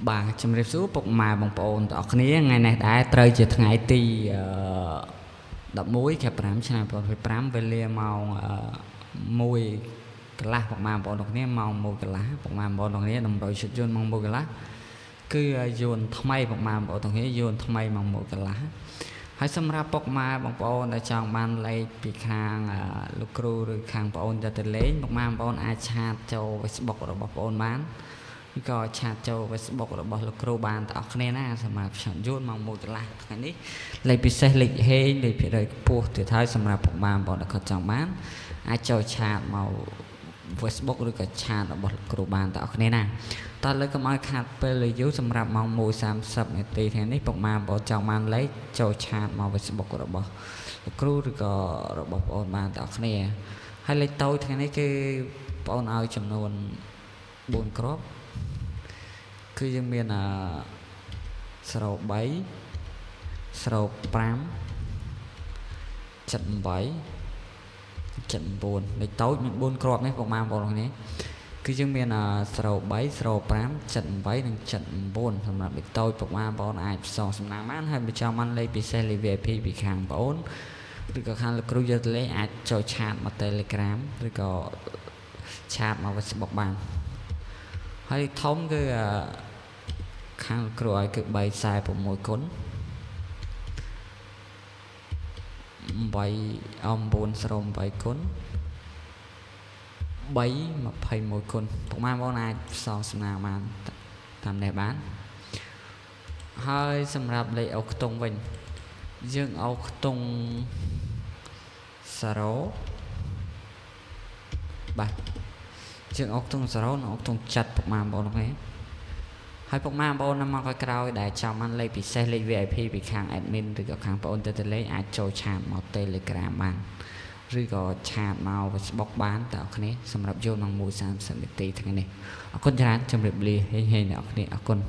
បាទជំរាបសួរពុកម៉ែបងប្អូនទាំងអស់គ្នាថ្ងៃនេះដែរត្រូវជាថ្ងៃទីអឺ11ខែ5ឆ្នាំ2025វេលាម៉ោង1កន្លះពុកម៉ែបងប្អូនទាំងគ្នាម៉ោង1កន្លះពុកម៉ែបងប្អូនទាំងគ្នាតម្រុយឈុតយន្តម៉ោង1កន្លះគឺយន្តថ្មីពុកម៉ែបងប្អូនទាំងគ្នាយន្តថ្មីម៉ោង1កន្លះហើយសម្រាប់ពុកម៉ែបងប្អូនដែលចង់បានលេខពីខាងលោកគ្រូឬខាងបងប្អូនទៅលេងពុកម៉ែបងប្អូនអាច chat ចូល Facebook របស់បងប្អូនបានឬក៏ chat ចូល Facebook របស់លោកគ្រូបានទាំងអស់គ្នាណាសម្រាប់ឆាតយួនម៉ោង1កន្លះថ្ងៃនេះលេខពិសេសលេខហេងលេខភាគរយខ្ពស់ទៀតហើយសម្រាប់ពុកម៉ែបងប្អូនដែលគាត់ចង់បានអាចចូល chat មក Facebook ឬក៏ chat របស់លោកគ្រូបានទាំងអស់គ្នាណាតើលើកុំឲ្យខាតពេលយូរសម្រាប់ម៉ោង1:30នាទីថ្ងៃនេះពុកម៉ែបងប្អូនចង់បានលេខចូល chat មក Facebook របស់លោកគ្រូឬក៏របស់បងប្អូនបានទាំងអស់គ្នាហើយលេខតូចថ្ងៃនេះគឺបងប្អូនឲ្យចំនួន4គ្រាប់គឺយើងមានអ03 05 78 79លេខតូចមាន4គ្រាប់នេះពុកម៉ែបងប្អូនគ្នាគឺយើងមាន03 05 78និង79សម្រាប់លេខតូចពុកម៉ែបងប្អូនអាចផ្សងសំណាងបានហើយបើចង់បានលេខពិសេសលេខ VIP ពីខាងបងប្អូនឬក៏ខាងលោកគ្រូយកទៅលេខអាចចូល chat មក Telegram ឬក៏ chat មក Facebook បានហើយធំគឺខាងលោកគ្រូឲ្យគឺ346គុណ8 9 08គុណ3 21គុណពុកម៉ែបងប្អូនអាចផ្សងសំណាងបានតាមនេះបានហើយសម្រាប់លេខអូខ្ទង់វិញយើងអូខ្ទង់0បាទយើងអូខ្ទង់0និងអូខ្ទង់7ពុកម៉ែបងប្អូនគ្នាហើយពុកម៉ែបងប្អូននៅមកក្រោយដែលចង់បានលេខពិសេសលេខ VIP ពីខាង admin ឬក៏ខាងបងប្អូនទៅលេខអាចចូល chat មក Telegram បានឬក៏ chat មក Facebook បានតើអ្នកគ្នាសម្រាប់យកក្នុង1:30នាទីថ្ងៃនេះអរគុណច្រើនជម្រាបលាហេងហេងអ្នកគ្នាអរគុណ។